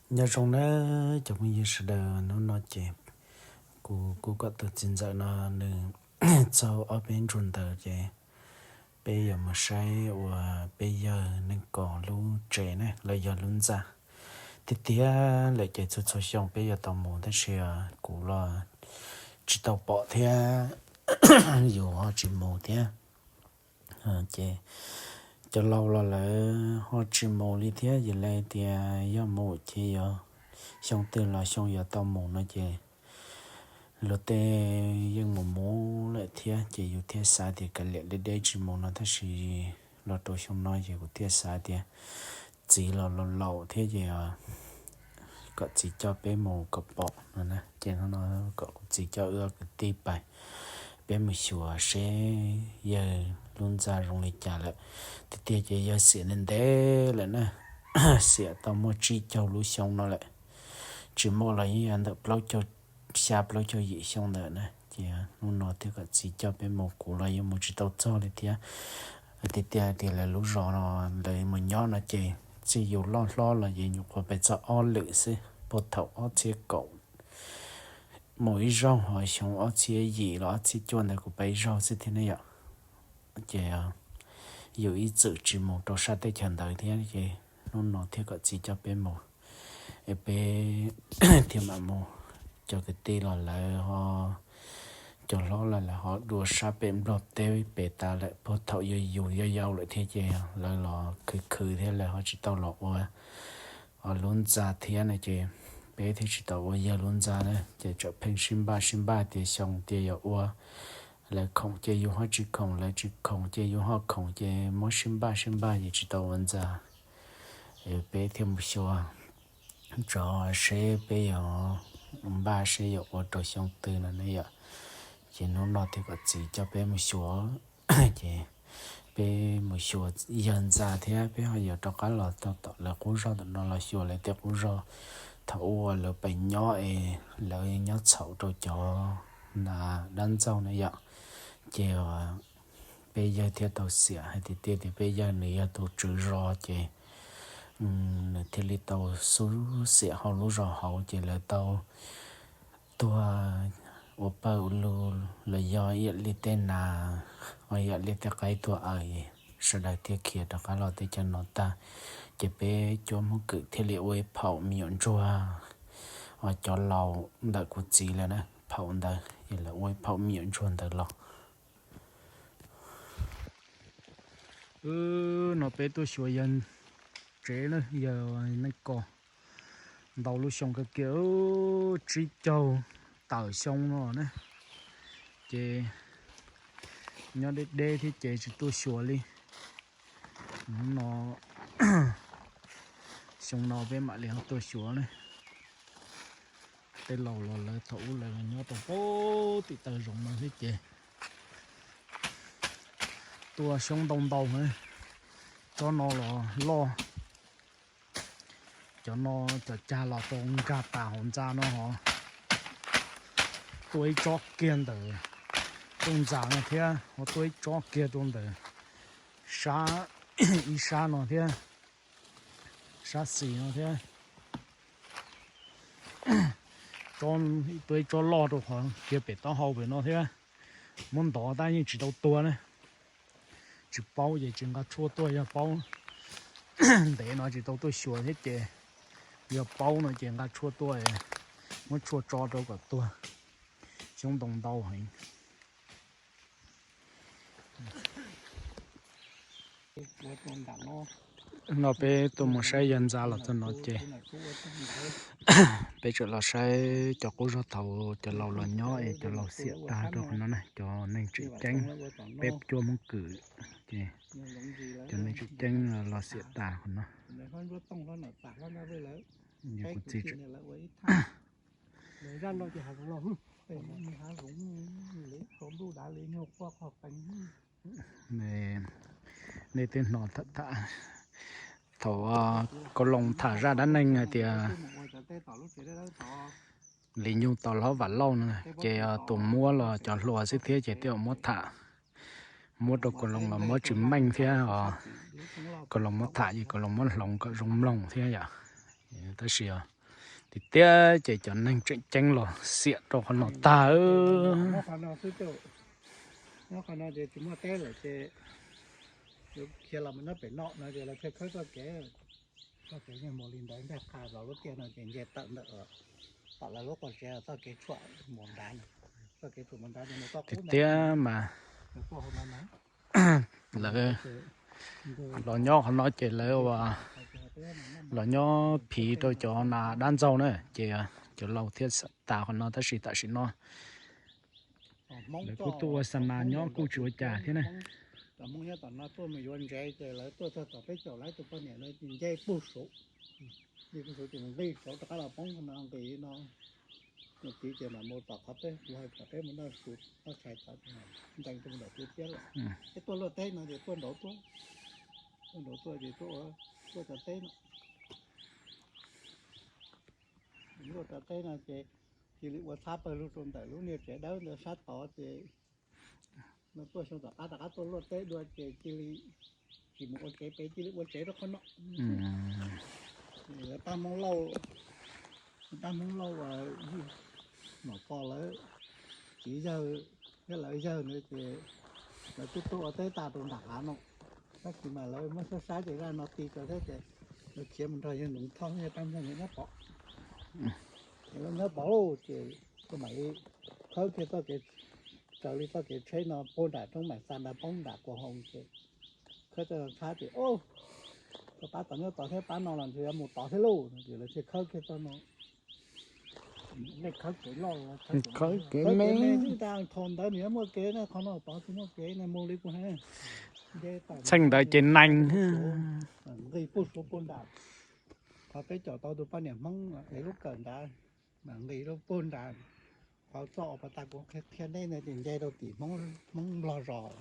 Nyob zoo nawb cov phooj ywg sawv daws, hnub no ces kuv kuj kom tus txiv ntxawm no nws txaug ob peb ntsuag ntawd ces peb yuav mus saib uas peb yawg Neej Kos lub tsev ne los yog lub ntxa. Tiag tiag lawm ces txhua txhua xyoo peb yuav tau mus tab sis kuv los tsis tau pom thiab yus ho tsis mus thiab. Ces cov laus los lawv ho tsis mus li thiab, yog li tias yog mus ces yuav xyoo twg los xyoo yuav tau mus no ces luag tej yeej mus mus lawm thiab ces yus thiaj xav tias kav liam deb deb tsis mus no tab sis los rau xyoo no ces kuv thiaj xav tias txiv los laus laus thiab ces kom txiv coj peb mus kom pom no na. Ces hnub no kom kuv txiv coj wb kwv tij pais, peb mus xyuas seb yawg lub ntxa zoo li cas lawm. Tiag tiag ces yawg xiam ntev ntev lawm na, xiam tau muaj tsib caug lub xyoo no lawm, tsis muaj los yeej yog ntawm plaub caug xya plaub caug yim xyoo ntawd na. Ces hnub no thiaj kom txiv coj peb mus, kuv los yuav mus tsis tau txog li thiab. Tiag tiag tias lawv lub zos no lawv mus nyob no ces txij yus loj hlob los ces nyuam qhuav pes txog ob lwm xwb, puag thaum ob txhiab kaum mus ib zaug, ho xyoo ob txhiab yim los ob txhiab cuaj ntawd kuv pais ib zaug xwb thiab ne yom. Ces yus ib txwm tsis mus rau sab teb chaws ntawd thiab ces hnub no thiaj kom txiv coj peb mus, es peb thiaj mam mus. Cov kwv tij los lawv ho, cov hlob los lawv ho dua sab pem Nplog teb pem tas lawm, puag thaum yus yus yau yau lawm thiab ces lawv los khwv khwv thiab lawv ho tsis tau los ua lub ntxa thiab no ces peb thiaj tsis tau ua yawg lub ntxa na. Ces tseem pheej sib npaj sib npaj tias xyoo tias yuav ua, lawv khoom ces yus ho tsis khoom, lawv tsis khoom ces yus ho khoom ces muab sib npaj sib npaj ces tsis tau ua ntxa. Peb thiaj mus xyuas tso seb peb yuav npaj seb yuav ua rau xyoo twg no ne yom. Ces hnub no thiaj kom txiv coj peb mus xyuas. Ces peb mus xyuas yawg ntxa thiab peb ho yuav rov qab los tau tom lawv qub zog tom no los xyuas lawv tej qub zog thaum ub uas lawv pais nyob es lawv nyob txhaum rau cov nas dab ntxaug na yom. Ces peb yawg thiaj tau xiam hais tias tiag tias peb yawg nws yog tus tswv zos ces nws thiaj li tau xub xiam hauv lub zos hauv ces lawv tau tuag ua pawg ua lug los yog ib yam li tej nas, ib yam li tej qaib tuag aws, sawv daws thiaj khiav rov qab los teb chaws no tag. Ces peb cuab Hmoob Kwm thiaj li ua ib phaum me nyuam ntsuag, cov laus ntawm kuv txiv lawm na, phaum ntawd ces lawv ua ib phaum me nyuam ntsuag ntawd los. Wb no peb tuaj xyuas yawg tsev na, yawg Neej Kos ntau lub xyoo kawg kiag, tsib caug tawm xyoo no na. Ces nyob deb deb thiab ces tsis tuaj xyuas li. Hnub no, xyoo no peb mam li ho tuaj xyuas na. Tej laus los lawv thaum ub lawv nyob rau pem tim taw zoov no thiab ces tua xyoob ntau ntau na. Tsob no los loj, cov no cov cag los tau nkag tas hauv ntxa no ho. Tua ib tsob kiag ntawm rooj ntxa no thiab ho tua ib tsob kiag rau ntawm sab, ib sab no thiab, sab xis no thiab. Tua ib tsob loj rau qhov kiag pem taub hau pem no thiab. Muab ntov tab yeej tsis tau tuag na. Tsis paub ces tsis nqa tshuaj tuaj, yog paub ntev no tsis tau tuaj xyuas thiab ces yog paub no ces nqa tshuaj tuaj, muab tshuaj tso rau kom tuag. Xyoob ntoo ntau heev. No peb tuaj mus saib yawg ntxa los txog no ces peb tseem los saib cov qub zog thaum cov laus los nyob es cov laus xiam tag rau qhov no na, cov neeg tseem ceeb, peb cuab Hmoob Kwm ces cov neeg tseem ceeb los xiam tas qhov no. Kuv txiv Nej twb hnov thaum Kaus Loos tham zaj dab neeg hais tias Lis Nyug tau hlob Vam Lauj no ces tus muab los cov hluas xwb thiab ces twb muab tham, muab rau Kaus Loos los muab tsis meej thiab os. Kaus Loos muab tham ces Kaus Loos muab hloov kom zoo mloog thiab yom. Tab sis Tiag tiag ces cov neeg tseem ceeb los xiam rau qhov no tag. Nyob qhov no xwb, nyob qhov no ces tsis muaj teb lawm ces yuav khiav los mus nyob pem no no ces lawv thiaj khawb txoj kev, txoj kev yeej mus li ntawd ncaj qha los lub tiaj no ces nce tawm ntawm tom lawv lub qhov tsev txoj kev tshuam mus nrad, txoj kev tshuam mus nrad ces mus txoj qub tiag mas lawv los nyob qhov no ces lawv ua los nyob phiv rau cov nas dab ntxaug na ces cov laus thiaj tas qhov no tab sis tam sim no lawv kuj tuaj ua xa mas nyob kuj tsis ua cas thiab na. Cov Hmoob nyob tom no tuaj mus yuav ntsev ces lawv tuaj txog tom peb caum lawv tus poj niam no ces nce puag saud, nce puag saud ces nqis saud rov qab los poob no nqis no. Nws txiv ces mam mus tom qhov peb, kuv hais kom peb mus noj su, noj tshais tod, ntees rau ntawm peb tiab lawm. Peb tuaj luaj teb no ces tuaj nraud tuaj, tuaj nraud tuaj ces tuaj, tuaj cov teb no. Luaj cov teb no ces cia li ua txhab pawg lug rau ntawm lub niag tsev dawb ntawd sab tod ces no tuaj xyoo tom qab rov qab tuaj luaj teb dua ces cia li tsis mus ua tsev pem, cia li ua tsev rau qhov no. Lawv pab Hmoob Lauj, pab Hmoob Lauj, Nom Pos lawv txiv yawg thiab lawv yawg ntawd ces lawv twb tuaj ua teb tag rau nram hav no, tab sis mas lawv muab sab sab ces zaj no ti rau thiab ces lawv khiav mus nrog yawg Noov Thoj yawg Paj Nploog nyob pov. Ces lawv nyob pov lauj ces kuj mam li khawb kiag txoj kev, raws li txoj kev tsheb no puag nram roob Mam Xa nrad poob nram Kua Hoo ces khawb txoj txhab ces, o, rov qab tom nyob tod thiab, pab no los ntshe yuav mus tod thiab lauj, ces lawv thiaj khawb kiag txoj no. Nej khawb kev loj, khawb kev me, thaum ntawd nws yuav muaj kev na, qhov no tod tsis muaj kev na, mus li kuv hais. Txheej ntawd ces nees nqis puag suav puag nram qhov peb caum tau tus poj niam Hmoob es lub kawm nrad, nqis rau puag nram qhov txoj uas pas tas kuv qhia nej no ces nce rau tim Hmoob Nplog zos.